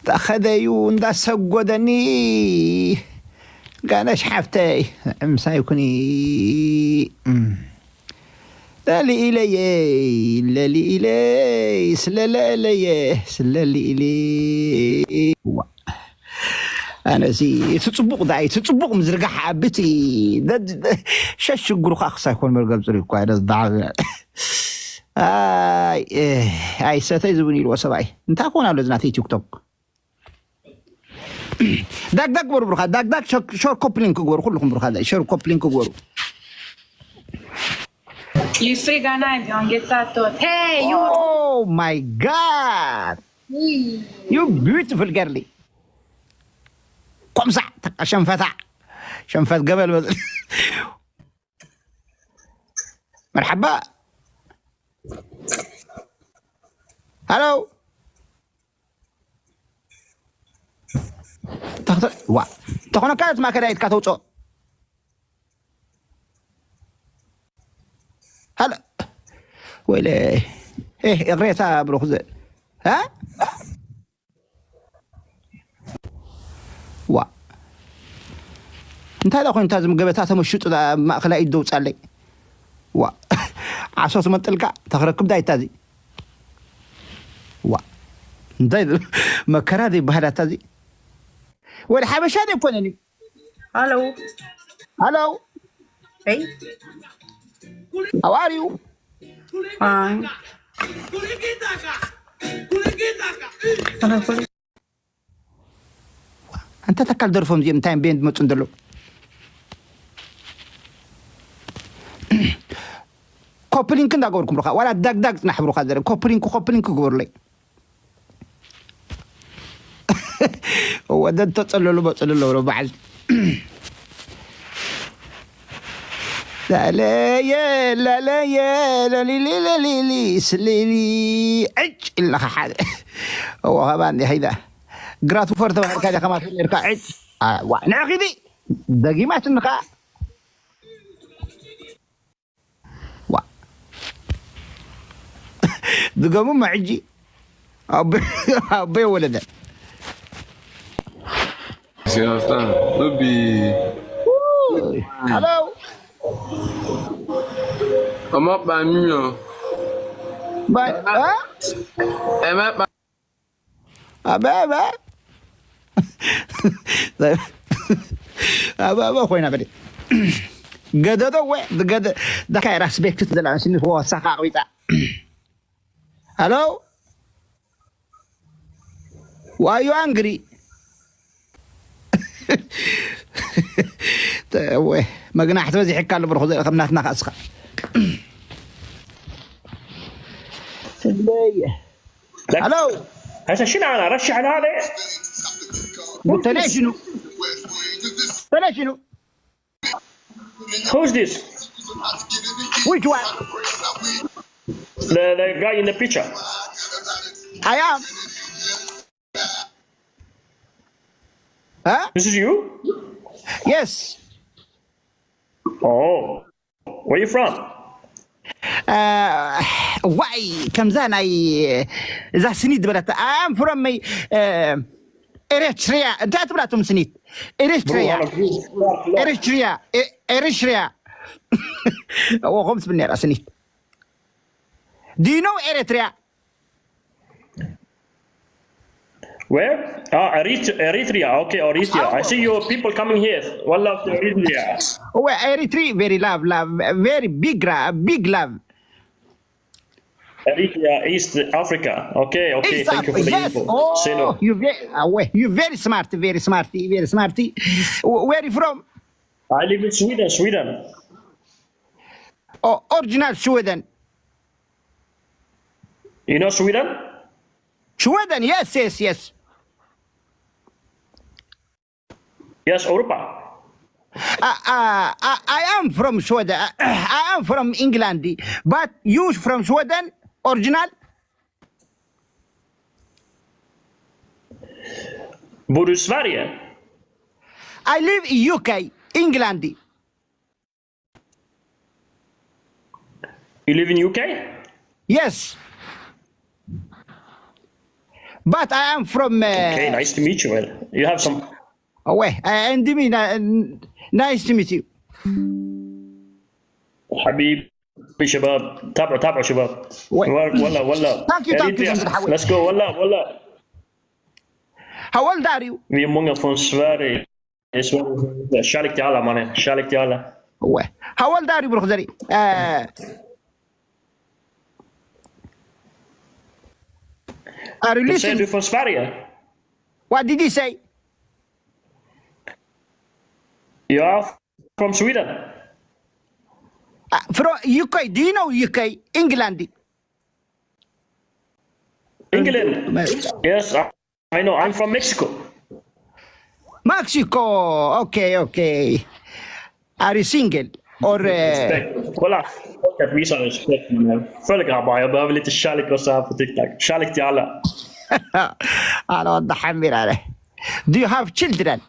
ተኸደዩ እንዳሰጎደኒ ጋነሽ ሓፍተይ ምሳይ ኩኒ። ለሊኢለየ ለሊኢለይ ስለለለየ ስለሊኢሊ። ዋ፣ ኣነሲ እቲ ጽቡቕ ዳይ እቲ ጽቡቕ ምዝርጋሕ ኣብቲ ሸሽ ሽግሩኻ ክሳይኮን መርገብ ጽሪ እኳ ደስ ዳዕበ። ኣይ፣ ኣይ ሰተይ ዝብን ኢልዎ ሰብኣይ። እንታይ ክኾን ኣሎ እዚ ናተይ ቲክቶክ? ዳግዳግ ግበሩ ብሩኻ፣ ዳግዳግ ሸር ኮፕሊንክ ግበሩ፣ ኩልኹም ብሩኻ ሸር ኮፕሊንክ ግበሩ። You see Ghana and don't get that thought. Hey, you. Oh my God, you beautiful girl. ኮምሳ ተቃ ሸንፈታ ሸንፈት ገበል በ መርሓባ። ሃሎ ተኾነካ ማእከላይ ኢድካ ተውፅኦ። ሃሎ ወይለ ይቕሬታ ብሩክ ዘ ዋ እንታይ ዳ ኮይኑ እታ ዝምገበታ ተመሽጡ ማእከላይ ኢድ ደውፃለይ። ዋ ዓሶ ትመጥልካ ተኽረክብ ዳይታ እዚ ዋ እንታይ መከራ ዘይበሃላታ እዚ ወደ ሓበሻ ዘይኮነን እዩ። Hello. Hello. Hey. How are you? Fine. ኣንተ ተካል ደርፎም እዚኦም እንታይ ቤንድ መፁ እንደሎ ኮፕሊንክ እንዳገበርኩም ሩካ ዋላ ዳግዳግ ፅናሕ ብሩካ ዘረ ኮፕሊንክ ኮፕሊንክ ግበሩለይ። ወደ ተጸለሉ በጸለሉ ነው በዓል ላለየ ላለየ ለሊሊ ለሊሊ ስሊሊ ዕጭ ኢልናኻ ሓደ እዎ ኸባ እንዲ ኸይዳ ግራቱ ፈር ተባሂልካ ዲኻ ማት ነርካ ዕጭ ንዕኺዲ ደጊማትንኻ ድገሙማ ሕጂ ኣቦ የወለደ Siasta, no be. Hello. I'm up by me. But, huh? I'm up by ኣበበ ኣበበ ኮይና በደ ገደዶ ወ ገደ ዳካ ራስቤክት ዘላ ስኒ ወሳካ ቂጣ ሃሎ ዋዩ ኣንግሪ መግናሕቲ በዚሕካ ኣሎ ብርኹ ከም ናትና ከስኻ Hello. هسه شنو انا ارشح لهذا؟ تليشنو؟ تليشنو؟ Who's this? Which one? The, the guy in the picture. I am. Huh? This is you? Yes. Oh. Where you from? ዋይ ከምዛ ናይ እዛ ስኒት ዝበለት ኣም ፍሮም ኤሬትሪያ እንታይ ትብላቶም ስኒት ኤሬትሪያ ኤሬትሪያ ኤሬትሪያ እዎ ከምስ ብኔራ ስኒት do you know Eritrea? Where? Ah, Erit- Eritrea. Okay, Eritrea. I see your people coming here. One love to Eritrea. Oh, Eritrea, very love, love, very big, ra- big love. Eritrea, East Africa. Okay, okay. East Thank you for Africa, the yes. info. Oh, Seno. You very, uh, we- you very smart, very smart, very smart. Wh- Where you from? I live in Sweden, Sweden. Oh, original Sweden. You know Sweden? Sweden, yes, yes, yes. Yes, Europa. Uh, uh, I, I am from Sweden. Uh, I am from England, but you from Sweden, original? Bor du i Sverige? I live in U K, England. You live in U K? Yes. But I am from. Uh, Okay, nice to meet you. You have some. Oh, wait, uh, and me, ni- nice to meet you. حبيبي شباب، تابعوا تابعوا شباب. Wait. ولا ولا. Thank you, thank you, Eritrea. Mister Howard. Let's go. ولا ولا. How old are you? Vi är många från Sverige. Kärlek till alla, mannen. Kärlek till alla. Wait. How old are you, brother? Uh, are you Du säger du är listening? Från Sverige? What did he say? Ja, from Sweden. Uh, from U K. Do you know U K? England. England. Yes, I, I know. I'm from Mexico. Mexico. Okay, okay. Are you single? Or uh, Respekt. Kolla. Folk att visa respekt. Men jag följer grabbar. Jag behöver lite kärlek och så här på TikTok. Kärlek till alla. Hello, the Hamir. Do you have children?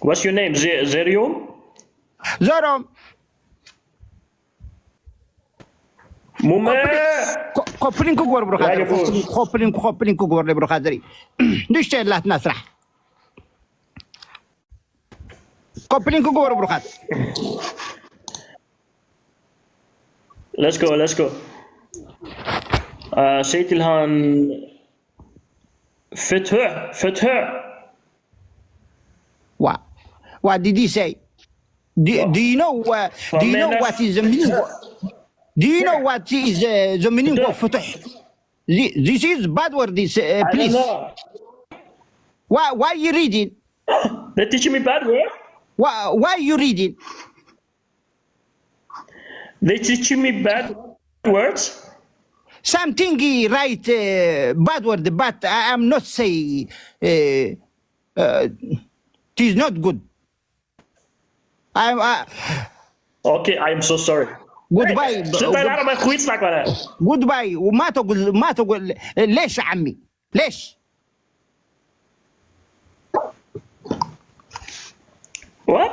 What's your name? Ze- Zerion? Zorom. Mume. ኮፕሊንክ ግበር ብሩኻ ዋይ ዘሪ ገቦስ። ኮፕሊንክ ኮፕሊንክ ግበር ብሩኻ ዘሪ ንሽተ የላትና ስራሕ ኮፕሊንክ ግበር ብሩኻ Let's go, let's go. Uh, säg till han. Fetö, fetö. What? What did he say? Do, do you know? Uh, do you know what is the meaning? Of, do you know what is uh, the meaning of فتح? Thi- This is bad word. This uh, I don't please. Know. Why why you reading? They teaching me bad word. Why why you reading? They teaching me bad words. Something he write uh, bad word, but I am not say uh, uh, it is not good. I'm uh, Okay, I am so sorry. Goodbye. Sluta lära mig skitsnack, mannen. Goodbye. وما تقول ما تقول ليش يا عمي؟ ليش؟ What?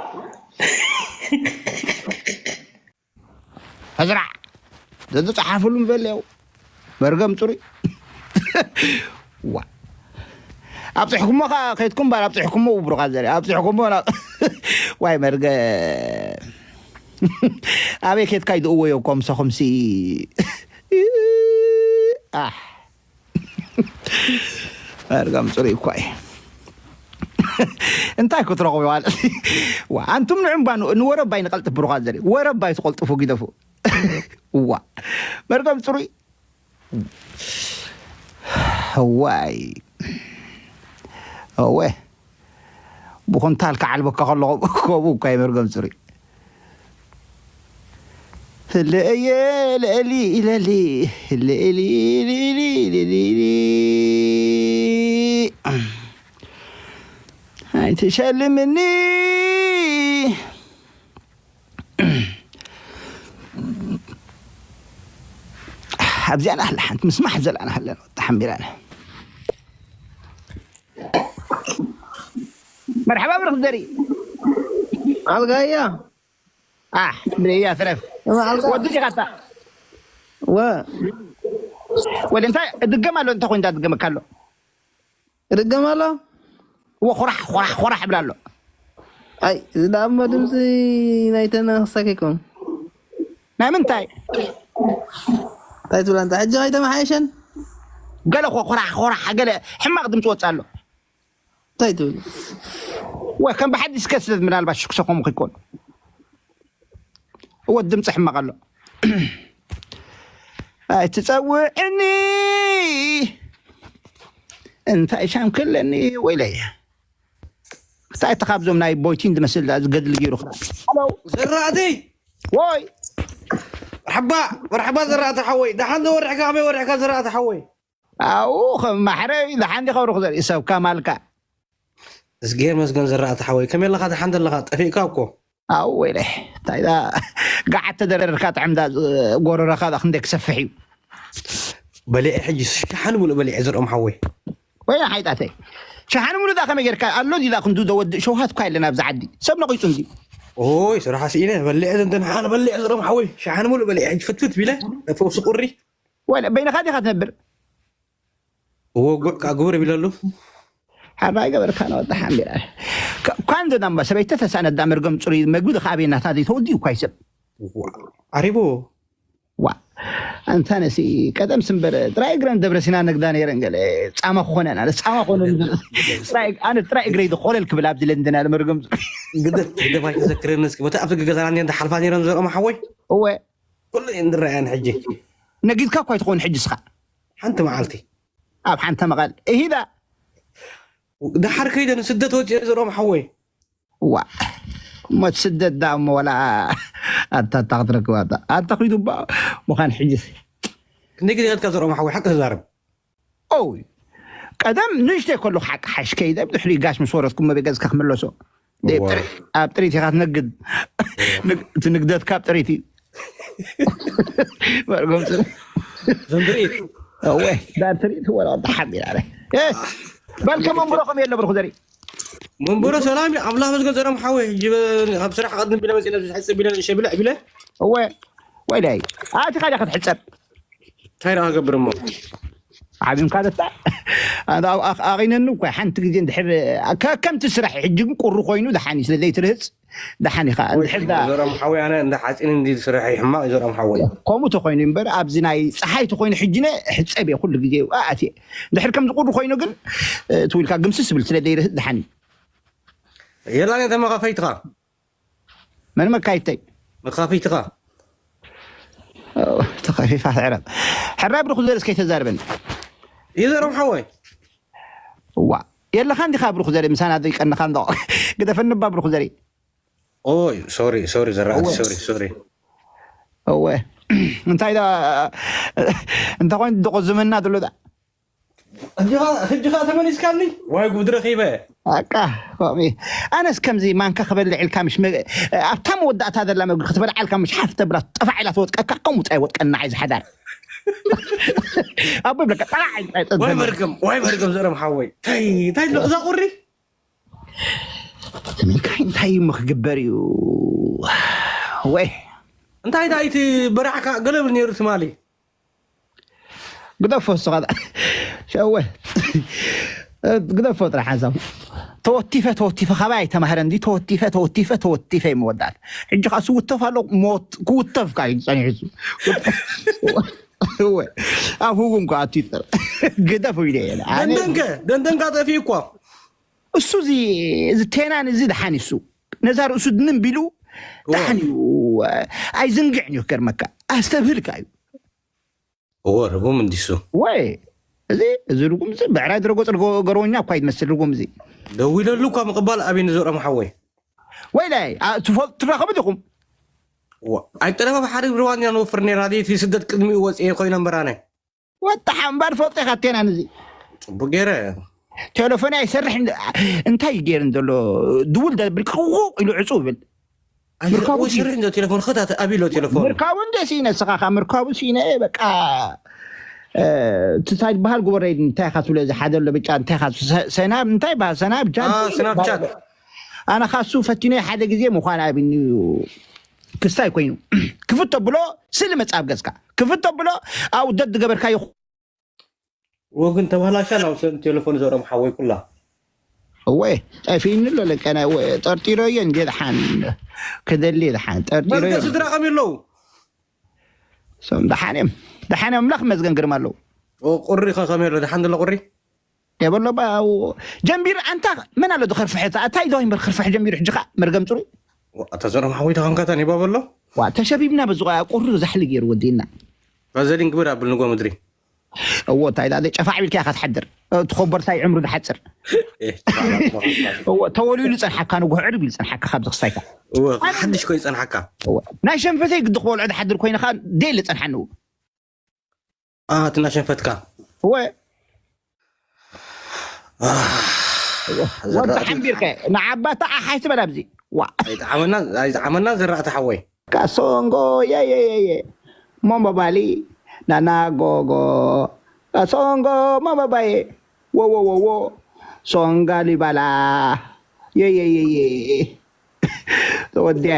ፈዝራዕ ዘዝፀሓፍሉ ምበለየው መርገም ፅሩይ ዋ ኣብፅሕኩሞ ከዓ ከይትኩም ባል ኣብፅሕኩሞ ውብሩካ ዘሪ ኣብፅሕኩሞ ናብ ዋይ መርገ ኣበይ ኬትካ ይድእወዮ ኮምሰኹምሲ ኣሕ መርገም ፅሩይ እኳ እዩ እንታይ ክትረኽቡ ማለት ዋ ኣንቱም ንዕምባ ንወረባይ ንቀልጥፍ ብሩኻ ዘሪ ወረባይ ትቆልጥፉ ግደፉ ዋ መርገም ፅሩይ ዋይ እወ ብኹንታል ክዓልበካ ከለኹ ከምኡ እኳ እዩ መርገም ፅሩይ ልእየ ልእሊ ኢለሊ ልእሊ ልእሊ ልእሊ ኣይትሸልምኒ ኣብዚኣ ናህላ ሓንቲ ምስማሕ ዘላና ሃለና ተሓሚራና መርሓባ ብርክ ዘርኢ ኣልጋያ ኣሕ ብያ ትረፍ ኣልጋ ወዲ ዲኻታ ወ ወደ እንታይ ድገም ኣሎ እንታይ ኮይንታ ድገመካ ኣሎ ርገም ኣሎ ወ ኮራሕ ኮራሕ ኮራሕ ብላ ኣሎ ኣይ እዚ ደኣ እሞ ድምፂ ናይተን ክሳኪኩም ናይ ምንታይ እንታይ ትብላ እንተ ሕጂ ኣይተመሓየሸን ገለ ኮ ኮራሕ ኮራሕ ገለ ሕማቕ ድምፂ ወፅእ ኣሎ እንታይ ትብል ወ ከም ብሓዲስ ከስደት ምናልባት ሽክሰኹም ክኮን እወ ድምፂ ሕማቕ ኣሎ ኣይትፀውዕኒ እንታይ ሻም ክለኒ ወይለይ እንታይ እቲ ካብዞም ናይ ቦይቲን ዝመስል ዝገድል ገይሩ ዘራእቲ ወይ መርሓባ መርሓባ ዘራእቲ ሓወይ ደሓን ዶ ወሪሕካ ከመይ ወሪሕካ ዘራእቲ ሓወይ ኣብኡ ከም ማሕረ እዩ ደሓን ዲኻ ሩኽ ዘርኢ ሰብ ከማልካ እዝጌር መስገን ዘራእቲ ሓወይ ከመይ ኣለኻ ደሓን ዘለኻ ጠፊእካ እኮ ኣብኡ ወይለ እንታይ ዳ ገዓት ተደረርካ ጥዕምዳ ጎረረኻ ዳ ክንደይ ክሰፍሕ እዩ በሊዐ ሕጂ ሸሓን ሙሉእ በሊዐ ዘርኦም ሓወይ ወይ ሓይጣተይ ሸሓን ሙሉእ ዳ ከመይ ጌርካ ኣሎ ዲዳ ክንዱ ዘወድእ ሸውሃት እኳ የለን ኣብዚ ዓዲ ሰብ ነቂጹ እንዲ ኦይ ስራሕ ስኢነ በሊዐ ዘንተን ሓን በሊዐ ዘርኦም ሓወይ ሸሓን ሙሉእ በሊዐ ሕጂ ፍትፍት ቢለ ፈውሲ ቁሪ ወላ በይንኻ ዲኻ ትነብር? እዎ፣ ጉዕ ከዓ ግብር ይብለሉ። ሓራይ ገበርካ ነው ወጣ ሓሚራ። ኳንዶ ዳምባ ሰበይተ ተሳነ ዳ መርገም ጽሩይ መግቢ ድኻ ቤናታ ዘይተወዲ እኳ ይሰብ ዓሪቡ። ዋ፣ ኣንታ ነሲ ቀደም ስንበር ጥራይ እግረን ደብረ ሲና ነግዳ ነይረን ገለ ጻማ ክኾነን ኣለ ጻማ ኮነ ኣነ ጥራይ እግረይ ዝኮለል ክብል ኣብዚ ለንደን ኣለ መርገም ግደፍ ግደፍ ኣይተዘክረን እስኪ በታ ኣብቲ ገዛና እንደ ሓልፋ ነይረን ዘርኦም ሓወይ። እወ ኩሉ እንድረያን ሕጂ ነጊድካ እኳ ኣይትኸውን ሕጂ እስኻ ሓንቲ መዓልቲ ኣብ ሓንተ መቐል እሂዳ ድሓር ከይደ ንስደት ወፂኦ ዘርኦም ሓወይ። ዋ፣ ሞት ስደት ዳ እሞ ወላ ኣታ ኣታ ክትረክባ ኣታ ኣታ ኪዱ ባ ምዃን ሕጂ ክንደይ ግዜ ከድካ ዘርኦም ሓወይ ሓቂ ተዛረብ። ኦይ ቀደም ንእሽተይ ከሎ ሓቂ ሓሽ ከይደ ብድሕሪ ጋሽ ምስ ወረድኩ መበይ ገዝካ ክምለሶ እዋ። ኣብ ጥሪት ኢኻ ትነግድ። ንግ- እቲ ንግደትካ ኣብ ጥሪት እዩ። መርጎም ጽ- ዘንድሪት እወ ዳር ትርኢት ወላ ወዲ ሓቢር ኣለ በልከ መንብሮ ከም የለ ብርኩ ዘርኢ መንበሮ ሰላም እዩ ኣምላኽ መስገን ዘርኦም ሓወይ ሕጂ በ- ኣብ ስራሕ ቀድም ቢለ መፅእ ነብዚ ሕፅእ ቢለ ንእሸ ብልዕ ቢለ እወ ወይላይ ኣቲ ካዳ ክትሕፀብ እንታይ ደኣ ገብር እሞ ዓቢምካ ዘታ ኣቂነኒ እኳ ሓንቲ ግዜ እንድሕር ከ- ከምቲ ስራሕ ሕጂ ግን ቁሪ ኮይኑ ደሓን እዩ ስለ ዘይትርህፅ ደሓን ኢኻ እንድሕር ዳ ዘርኦም ሓወይ ኣነ እንዳ ሓፂን እንዲ ስራሕ ሕማቕ እዩ ዘርኦም ሓወይ ከምኡ ተኮይኑ እምበር ኣብዚ ናይ ፀሓይ ተኮይኑ ሕጂ ነ ሕፀብ እየ ኩሉ ግዜ ኣእትየ እንድሕር ከምዚ ቁሪ ኮይኑ ግን እ፣ ትውልካ ግምስስ ስብል ስለ ዘይርህፅ ደሓን እዩ የላን ተመኻፈይትኻ መን መካይተይ መኻፈይትኻ ተኸፊፋ ትዕረብ ሕራይ ብርኩ ዘርስ ከይተዛርበኒ ይዘርኦም ሓወይ እዋ የለኻ እንዲኻ ብርኩ ዘርኢ ምሳና ዘይቀንኻ እንዶ ግደፈኒ ባ ብርኩ ዘርኢ ኦይ ሶሪ ሶሪ ዘራእቲ ሶሪ ሶሪ እወ እንታይ ዳ እንተኮይኑ ዝቆዝመና ዘሎ ዳ ሕጂ ኸ ተመሊስካኒ ዋይ ጉድ ረኺበ ኣቃ ከምኡ ኣነስ ከምዚ ማንካ ክበልዕ ኢልካ ምሽ መ- ኣብታ መወዳእታ ዘላ መግቢ ክትበልዓ ኢልካ ምሽ ሓፍ ተብላ ጠፋዕ ኢላ ትወጥቀካ ከምኡ ፃይ ወጥቀና ዓይዚ ሓዳር ኣብ ብለካ ጠላዕ ዋይ መርገም ዋይ መርገም ዘረም ሓወይ ታይ እንታይ ኣሎ እዛ ቁሪ ምንካይ እንታይ እሞ ክግበር እዩ ወይ እንታይ ዳ እቲ በራዕካ ገለብል ነይሩ ትማሊ ግደፎ እስኻ ሸወ ግደፎ ጥራሕ ሓሳብ ተወቲፈ ተወቲፈ ካባይ ኣይተማህረ እንዲ ተወቲፈ ተወቲፈ ተወቲፈ ይመወዳት ሕጂ ከዓ ስውተፍ ኣሎ ሞት ክውተፍ ካ እዩ ፀኒሑ እሱ እወ፣ ኣብ ህጉም ከዓ ኣትዩ ይጠር ግደፍ ኢለ እየ ኣነ ደንደንከ ደንደንካ ጠፊኡ እኳ እሱ እዚ እዚ ቴናን እዚ ደሓን እዩ እሱ ነዛ ርእሱ ድንም ቢሉ ደሓን እዩ ኣይዝንግዕን እዩ ክገርመካ ኣስተብህልካ እዩ እዎ ርጉም እንዲሱ ወይ እዚ እዚ ርጉም እዚ ብዕራይ ዝረገፅ ገረወኛ እኳ ይመስል ርጉም እዚ ደዊለሉ እኳ ምቕባል ኣብይ ንዘርኦም ሓወይ ወይላይ ትራኸቡ ዲኹም ኣይጠረፈ ብሓደ ርዋን ኢና ንወፍር ነርና እቲ ስደት ቅድሚኡ ወፅኤ ኮይኖም በራነ ወጣሓ እምበር ፈልጦ ኢኻ ቴና ንዚ ፅቡቅ ገይረ ቴሌፎን ኣይሰርሕ እንታይ ገይር ዘሎ ድውል ደብል ክቁ ኢሉ ዕፁ ብል ምርካቡ ይሰርሕ እንዶ ቴሌፎን ኸታ ኣቢሎ ቴሌፎን ምርካቡ እንደ ሲነ ስኻ ካ ምርካቡ ሲነ በቃ እንታይ ዝበሃል ግበረይ እንታይ ኢኻ ትብሎ እዚ ሓደ ኣሎ ብጫ እንታይ ኢኻ ሰናብ እንታይ ይበሃል ሰናብ ጃ ስናፕቻት ኣነ ካሱ ፈቲኖ ሓደ ግዜ ምዃን ኣብኒ ክስታይ ኮይኑ ክፍቶ ብሎ ስሊ መጻብ ገጽካ ክፍቶ ብሎ ኣብ ደድ ገበርካዮ ወግን ተባላሻ ናብ ሰብ ቴሌፎን ዘርኦም ሓወይ ኩላ እወ ጠፊእኒ ኣሎ ለቀና ጠርጢሮ እየ እንዴ ደሓን ክደሊ ደሓን ጠርጢሮ መልከ ስድራ ከመይ ኣለዉ ሶም ደሓን እዮም ደሓን እዮም ኣምላኽ መስገን ግርማ ኣለዉ ቁሪ ከ ከመይ ኣሎ ደሓን ዘሎ ቁሪ የበሎ ጀንቢር ኣንታ መን ኣሎ ዝኸርፍሐ እንታይ ዶ ይንበር ክርፍሐ ጀሚሩ ሕጂ ከዓ መርገም ፅሩይ ኣታ ዘርኦም ሓወይ ተኸንካታ ኒባብ ኣሎ ተሸቢብና በዚ ቁሪ ዛሕሊ ገይሩ ወዲእና ቫዘሊን ግብር ኣብል ንጎ ምድሪ እዎ እንታይ ዳ ጨፋዕ ቢልካ ኢኻ ትሓድር እቲ ኮበርታይ ዕምሩ ዝሓፅር እዎ ተወሊሉ ፀንሓካ ንጉሆ ዕርብ ኢሉ ፀንሓካ ካብዚ ክስታይካ ሓድሽ ኮይ ፀንሓካ ናይ ሸንፈተይ ግዲ ክበልዖ ዝሓድር ኮይንኻ ደይ ዝፀንሓኒ እቲ እናሸንፈትካ እወ ወዲ ሓንቢርከ ንዓባታ ኣሓይ ትበል ኣብዚ ዋ ኣይጠዓመና ዘራእቲ ሓወይ ካሶንጎ የየየየ ሞሞባሊ ናናጎጎ ካሶንጎ ሞሞባዬ ወወወዎ ሶንጋ ሊባላ የየየየ ተወዲያ